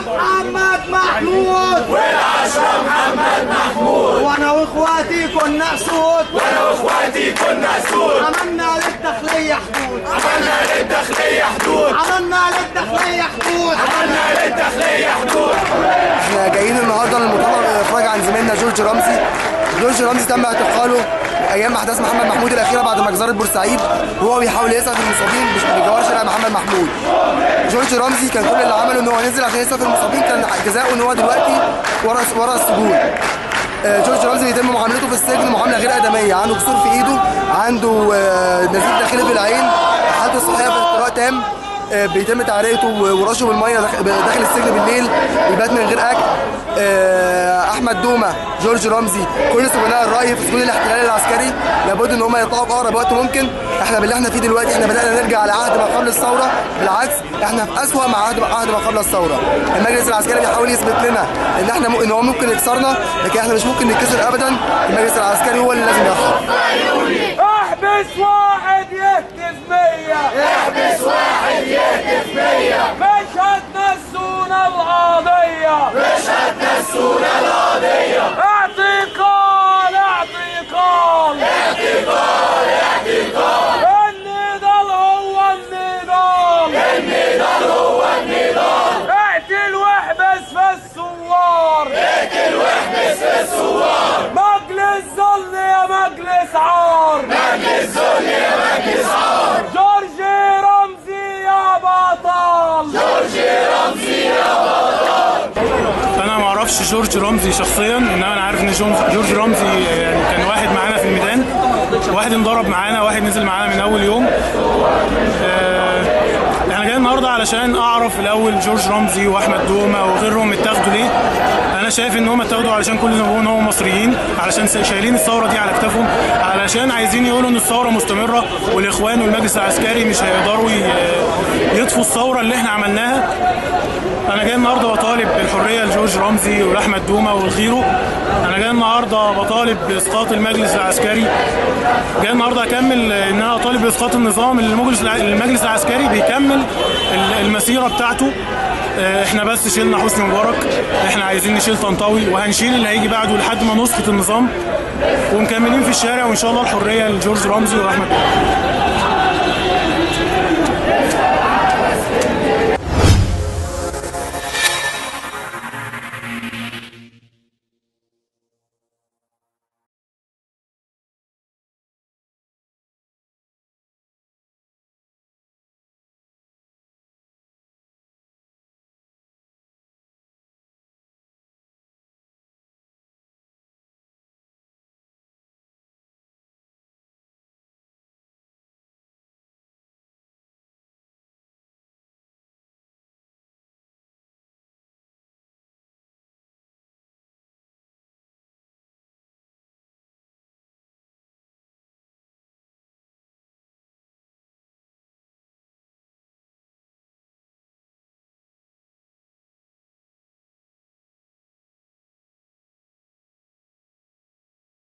محمد محمود، والعشرة محمد محمود. وانا واخواتي كنا اسود، وانا واخواتي كنا اسود. عملنا للداخلية حدود، عملنا للداخلية حدود، عملنا للداخلية حدود، عملنا للداخلية حدود. احنا جايين النهارده للمطالبة بالافراج عن زميلنا جورج رمزي. جورج رمزي تم اعتقاله ايام احداث محمد محمود الاخيرة بعد مجزرة بورسعيد، وهو بيحاول يسعف المصابين بجوار شارع محمد محمود. جورج رمزي كان كل اللي عمله ان هو نزل عشان يسعف المصابين، كان جزاؤه ان هو دلوقتي ورا السجون. جورج رمزي بيتم معاملته في السجن معاملة غير ادميه، عنده كسور في ايده، عنده نزيف داخلي في العين، حالته الصحية في اضطراب تام، بيتم تعريته ورشه بالمية داخل السجن بالليل، بيبات من غير اكل. احمد دومه، جورج رمزي، كل سجناء الراي في سجون الاحتلال العسكري لابد ان هم يطلعوا باقرب وقت ممكن. احنا باللي احنا فيه دلوقتي احنا بدانا نرجع لعهد ما قبل الثورة، بالعكس احنا في اسوأ مع عهد ما قبل الثورة. المجلس العسكري بيحاول يثبت لنا ان احنا ان هو ممكن يكسرنا، لكن احنا مش ممكن نتكسر ابدا. المجلس العسكري هو اللي لازم يرحل. احبس واحد يهتف 100، احبس واحد يهتف 100، مش هتنسونا القضية، مش هتنسونا القضية. اعتقال اعتقال اعتقال اعتقال، النضال هو النضال، النضال هو النضال. اقتل واحبس في الثوار، اقتل واحبس في الثوار. مجلس ذل يا مجلس عار، مجلس ذل يا مجلس عار. جورج رمزي يا بطل، جورج رمزي يا بطل. انا ما اعرفش جورج رمزي شخصيا، انما انا عارف ان جورج رمزي يعني كان واحد معانا في الميدان، واحد انضرب معانا، واحد نزل معانا من اول يوم. احنا جايين النهارده علشان اعرف الاول جورج رمزي واحمد دومه وغيرهم اتاخدوا ليه. انا شايف ان هم اتاخدوا علشان كل ذنبهم ان هم مصريين، علشان شايلين الثورة دي على كتافهم، علشان عايزين يقولوا ان الثورة مستمرة والاخوان والمجلس العسكري مش هيقدروا يطفوا الثورة اللي احنا عملناها. انا جاي النهارده بطالب بالحرية لجورج رمزي ولاحمد دومه وغيره. انا جاي النهارده بطالب باسقاط المجلس العسكري. جاي النهارده اكمل ان انا اطالب باسقاط النظام اللي المجلس العسكري بيكمل المسيرة بتاعته. احنا بس شيلنا حسني مبارك، احنا عايزين نشيل طنطاوي، وهنشيل اللي هيجي بعده لحد ما نسقط النظام، ومكملين في الشارع، وان شاء الله الحرية لجورج رمزي واحمد دومه.